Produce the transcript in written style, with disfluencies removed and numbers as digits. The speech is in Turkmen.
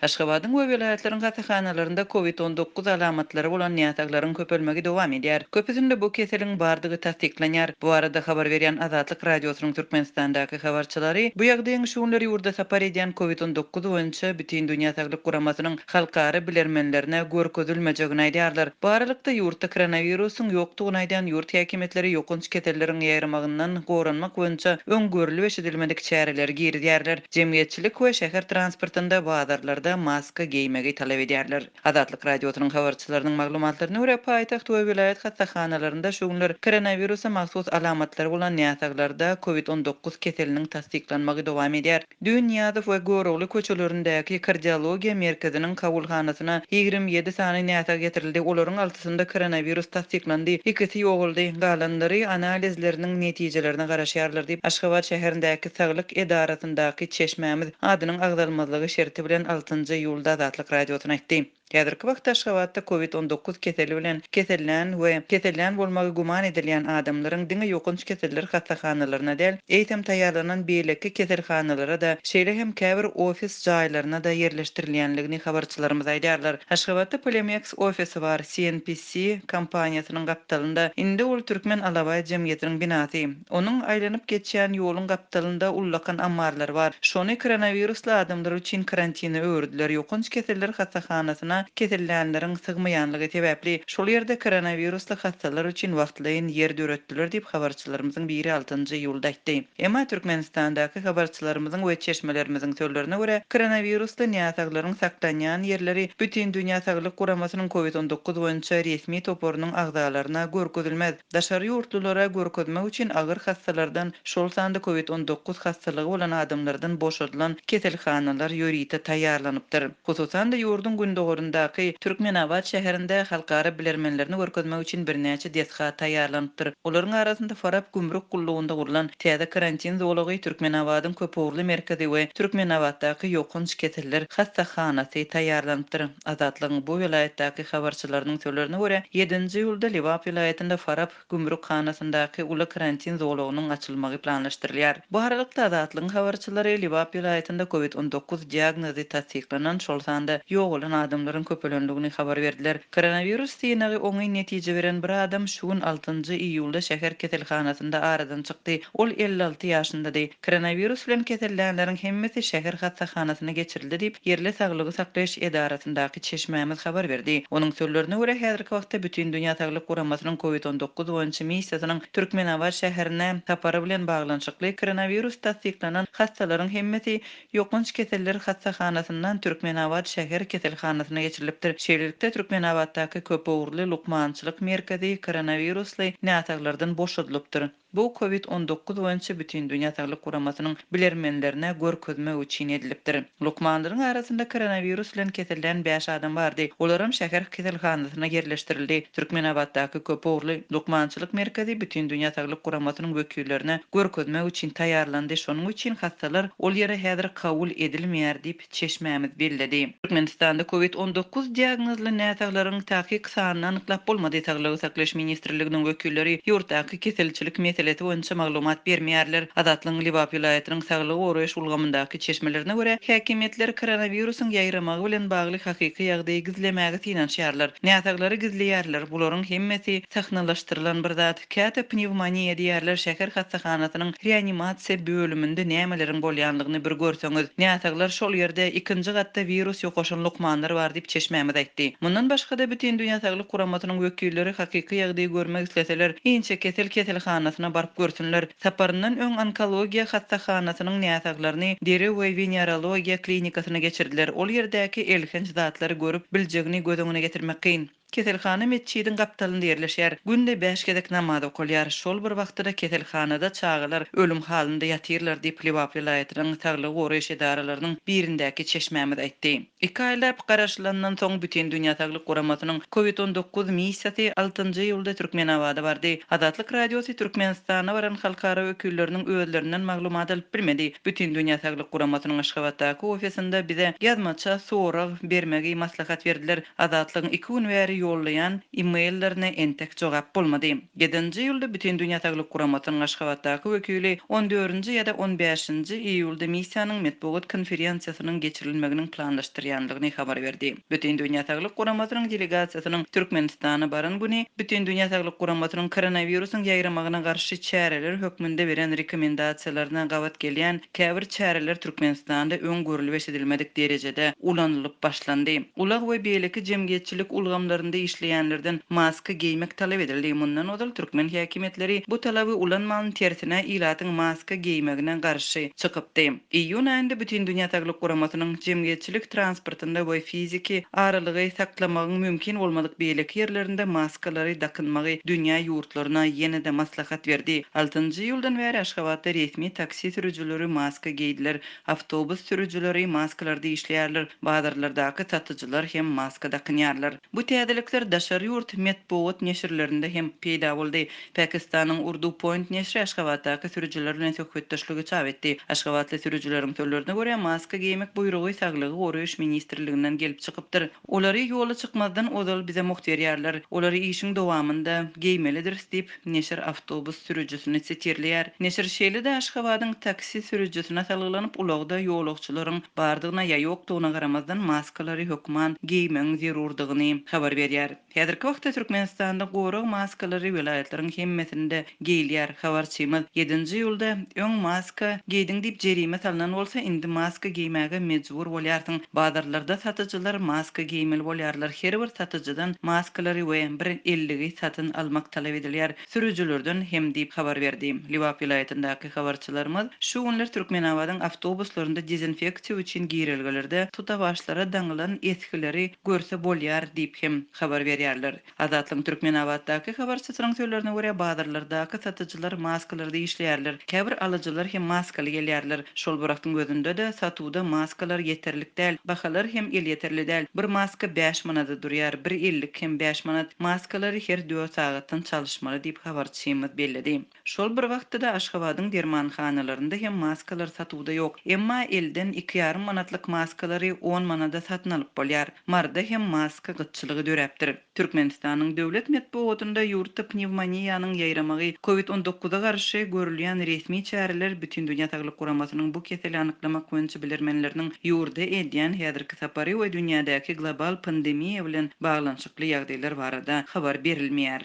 Aşgabadyň we welaýatlaryň hassahanalarynda Covid 19 alamatlary bolan näsaglaryň köpelmegi dowam edýär. Köpüsinde bu keseliň bardygy tassyklanýar. Bu barada habar berýän Azatlyk Radiosynyň Türkmenistandaky habarçylary bu ýagdaýyň şu günler ýurda sapar edýän Covid 19 boýunça Bütindünýä Saglyk Guramasynyň halkara bilermenlerine görkezilmejegini aýdýarlar. Bu aralykda, ýurtda koronawirusyň ýokdugyny aýdýan ýurt häkimiýetleri ýokanç keselleriň ýaýramagyndan goranmak boýunça öň görlüp-eşidilmedik çäreleri girizýärler. Jemgyýetçilik we şäher transportynda, bazarlarda maska geýmegi talap edýärler. Azatlyk Radiosynyň habarçylarynyň maglumatlaryna görä, paýtagt we welaýat hassahanalarynda şu günler koronawirusa mahsus alamatlary bolan näsaglarda Covid 19 keseliniň tassyklanmagy dowam edýär. Düýn Nyýazow we Görogly köçelerindäki kardiologiýa merkeziniň kabulhanasyna 27 sany näsag getirildi, olaryň altysynda koronawirus tassyklandy, ikisi ýogaldy, galanlary analizleriniň netijelerine garaşýarlar diýip, Aşgabat şäherindäki saglyk edarasyndaky çeşmämiz adynyň agzalmazlygy şerti bilen altynjy iýulda Azatlyk Radiosyna aýtdy. Häzirki wagtda Aşgabatda Covid 19 keseli bilen kesellän we kesellän bolmagy güman edilýän adamlaryň diňe ýokanç keseller hassahanalaryna däl, eýsem taýýarlanan beýleki keselhanalara-da, şeýle hem käbir ofis jaýlaryna-da ýerleşdirilýänligini habarçylarymyz aýdýarlar. Aşgabatda Polimeks ofisi bar, CNPC kompaniýasynyň gapdalynda, indi ol Türkmen alabaý jemgyýetiniň binasy. Onuň aýlanyp geçýän ýoluň gapdalynda ullakan ammarlar bar. Şony koronawirusly adamlar üçin karantine öwürdiler. Ýokanç keseller hassahanasyna kesellänleriň sygmaýanlygy sebäpli, şol ýerde koronawirusly hassalar üçin wagtlaýyn ýer döretdiler diýip, habarçylarymyzyň biri altynjy iýulda aýtdy. Emma Türkmenistandaky habarçylarymyzyň we çeşmelerimiziň sözlerine görä, koronawirusly näsaglaryň saklanýan ýerleri Bütindünýä Saglyk Guramasynyň Covid 19 boýunça resmi toparynyň agzalaryna görkezilmez. Daşary ýurtlulara görkezmek üçin agyr hassalardan, şol sanda Covid 19 hassalygy bolan adamlardan boşadylan keselhanalar ýörite taýýarlanypdyr. Hususan-da, ýurduň gündogaryndaky Türkmenabat şäherinde halkara bilermenlerini görkezmek üçin birnäçe desga taýýarlanypdyr. Olaryň arasynda Farap gümrük gullugynda gurlan täze karantin zolagy, Türkmenabadyň köpugurly merkezi we Türkmenabatdaky ýokanç keseller hassahanasy taýýarlanypdyr. Azatlygyň bu welaýatdaky habarçylarynyň sözlerine görä, ýedinji iýulda Lebap welaýatynda Farap gümrükhanasyndaky uly karantin zolagynyň açylmagy planlaşdyrylýar. Bu aralykda, Azatlygyň habarçylary Lebap welaýatynda Covid 19 diagnozy tassyklanan, şol sanda ýogalan adamlaryň köpelendigini habar berdiler. Koronawirus synagy oňyn netije beren bir adam şu gün altynjy iýulda şäher keselhanasynda aradan çykdy. Ol 56 ýaşyndady. Koronawirus bilen kesellänleriň hemmesi şäher hassahanasyna geçirildi diýip, ýerli saglygy saklaýyş edarasyndaky çeşmämiz habar berdi. Onuň sözlerine görä, häzirki wagtda Bütindünýä Saglyk Guramasynyň Covid 19 boýunça missiýasynyň Türkmenabat şäherine sapary bilen baglanyşykly koronawirus tassyklanan hassalaryň hemmesi ýokanç keseller hassahanasyndan Türkmenabat şäher keselhanasyna geçirilipdir. Şeýlelikde, Türkmenabatdaky köpugurly lukmançylyk merkezi koronawirusly näsaglardan boşadylypdyr. Bu Covid 19 boýunça Bütindünýä Saglyk Guramasynyň bilermenlerine görkezmek üçin edilipdir. Lukmanlaryň arasynda koronawirus bilen kesellän bäş adam bardy. Olaram şäher keselhanasyna ýerleşdirildi. Türkmenabatdaky köpugurly lukmançylyk merkezi Bütindünýä Saglyk Guramasynyň wekillerine görkezmek üçin taýýarlandy, şonuň üçin hassalar ol ýere häzir kabul edilmeýär diýip, çeşmämiz belledi. Türkmenistanda Covid 19 diagnozly näsaglaryň takyk sanyny anyklap bolmady. Saglygy saklaýyş ministrliginiň wekilleri ýurtdaky keselçilik meselesi boýunça maglumat bermeýärler. Azatlygyň Lebap welaýatynyň saglygy goraýyş ulgamyndaky çeşmelerine görä, häkimiýetler koronawirusyň ýaýramagy bilen bagly hakyky ýagdaýy gizlemäge synanyşýarlar. Näsaglary gizleýärler. Bularyň hemmesi sahnalaşdyrylan bir zat. Käte pnewmoniýa diýýärler, şäher hassahanasynyň reanimasiýa bölüminde nämeleriň bolýanlygyny bir görseňiz. Näsaglar şol ýerde, ikinji gatda wirus ýokaşan lukmanlar bar diýip, çeşmämiz aýtdy. Mundan başga-da, Bütindünýä Saglyk Guramasynyň wekilleri hakyky ýagdaýy görmek isleseler, inçekesel keselhanasyna baryp görsünler. Saparyndan öň onkologiýa hassahanasynyň näsaglaryny deri we wenerologiýa klinikasyna geçirdiler. Ol ýerdäki elhenç zatlary görüp biljegini göz öňüne getirmek kyn. Keselhana metjidiň gapdalynda ýerleşýär. Günde bäş gezek namaz okalýar. Şol bir wagtda-da keselhanada çagalar ölüm halynda ýatyrlar diýip, Lebap welaýatynyň saglygy goraýyş edaralarynyň birindäki çeşmämiz aýtdy. Iki aýlap garaşylandan soň Bütindünýä Saglyk Guramasynyň Covid 19 missiýasy altynjy iýulda Türkmenabada bardy. Azatlyk Radiosy Türkmenistana baran halkara wekilleriniň özlerinden maglumat alyp bilmedi. Bütindünýä Saglyk Guramasynyň Aşgabatdaky ofisinde bize ýazmaça sorag bermegi maslahat berdiler. Azatlygyň iki gün bäri ýollaýan e-maillerine entek jogap bolmady. Ýedinji iýulda Bütindünýä Saglyk Guramasynyň Aşgabatdaky wekili on dördünji ýa-da on bäşinji iýulda missiýanyň metbugat konferensiýasynyň geçirilmeginiň planlaşdyrýandygyny habar berdi. Bütindünýä Saglyk Guramasynyň delegasiýasynyň Türkmenistana baran güni Bütindünýä Saglyk Guramasynyň koronawirusyň ýaýramagyna garşy çäreler hökmünde beren rekomendasiýalaryna gabat gelýän Käbir çäreler Türkmenistanda öň görlüp-eşidilmedik derejede ulanylyp başlandy. Ulag we beýleki jemgyýetçilik ulgamlarynda işleýänlerden maska geýmek talap edildi. Mundan ozal türkmen häkimiýetleri bu talaby ulanman, tersine ilatyň maska geýmegine garşy çykypdy. Iýun aýynda Bütindünýä Saglyk Guramasynyň jemgyýetçilik transportynda we fiziki aralygy saklamagyň mümkin bolmadyk beýleki ýerlerinde maskalary dakynmagy dünýä ýurtlaryna ýene-de maslahat berdi. Altynjy iýuldan bäri Aşgabatda resmi taksi sürüjileri maska geýdiler, awtobus sürüjileri maskalarda işleýärler, bazarlardaky satyjylar hem maska dakynýarlar. Bu täzelikler daşary ýurt metbugat neşirlerinde hem peýda boldy. Pakistanyň Urdu Point neşri Aşgabatdaky sürüjiler bilen söhbetdeşligi çap etdi. Aşgabatly sürüjileriň sözlerine görä, maska geýmek buýrugy Saglygy goraýyş ministrliginden gelip çykypdyr. Olary ýola çykmazdan ozal bize mugt berýärler. Olary işiň dowamynda geýmelidiris diýip, neşir awtobus sürüjisini sitirleýär. Neşir şeýle-de Aşgabadyň taksi sürüjisine salgylanyp, ulagda ýolagçylaryň bardygyna ýa ýokdugyna garamazdan maskalary hökman geýmegiň zerurdygyny habar berýär. Häzirki wagtda Türkmenistanda gorag maskalary welaýatlaryň hemmesinde geýilýär. Habarçymyz ýedinji iýulda öň maska geýdiň diýip jerime salnan bolsa, indi maska geýmäge mejbur bolýarsyň. Bazarlarda satyjylar maska geýmeli bolýarlar. Her bir satyjydan maskalary we bir elligi satyn almak talap edilýär. Sürüjilerden hem diýip habar berdi. Lebap welaýatyndaky habarçylarymyz şu günler Türkmenabadyň awtobuslarynda dezinfeksiýa üçin girelgelerde tutawaçlara daňylan esgileri görse bolýar diýip hem habar berýärler. Azatlygyň Türkmenabatdaky habarçysynyň sözlerine görä, bazarlardaky satyjylar maskalarda işleýärler, käbir alyjylar hem maskaly gelýärler. Şol bir wagtyň özünde-de, satuwda maskalar ýeterlik däl, bahalar hem elýeterli däl. Bir maska bäş manada durýar, bir ellik hem bäş manat. Maskalary her dört sagatdan çalyşmaly diýip, habarçymyz belledi. Şol bir wagtda-da Aşgabadyň dermanhanalarynda hem maskalar satuwda ýok. Emma elden iki ýarym manatlyk maskalary on manada satyn alyp bolýar. Maryda hem maska gytçylygy döräpdir. Türkmenistanyň döwlet metbugatynda ýurtda pnewmoniýanyň ýaýramagy, Covid on dokuza garşy görülýän resmi çäreler, Bütindünýä Saglyk Guramasynyň bu keseli anyklamak boýunça bilermenleriniň ýurda edýän häzirki sapary we dünýädäki global pandemiýa bilen baglanyşykly ýagdaýlar barada habar berilmeýär.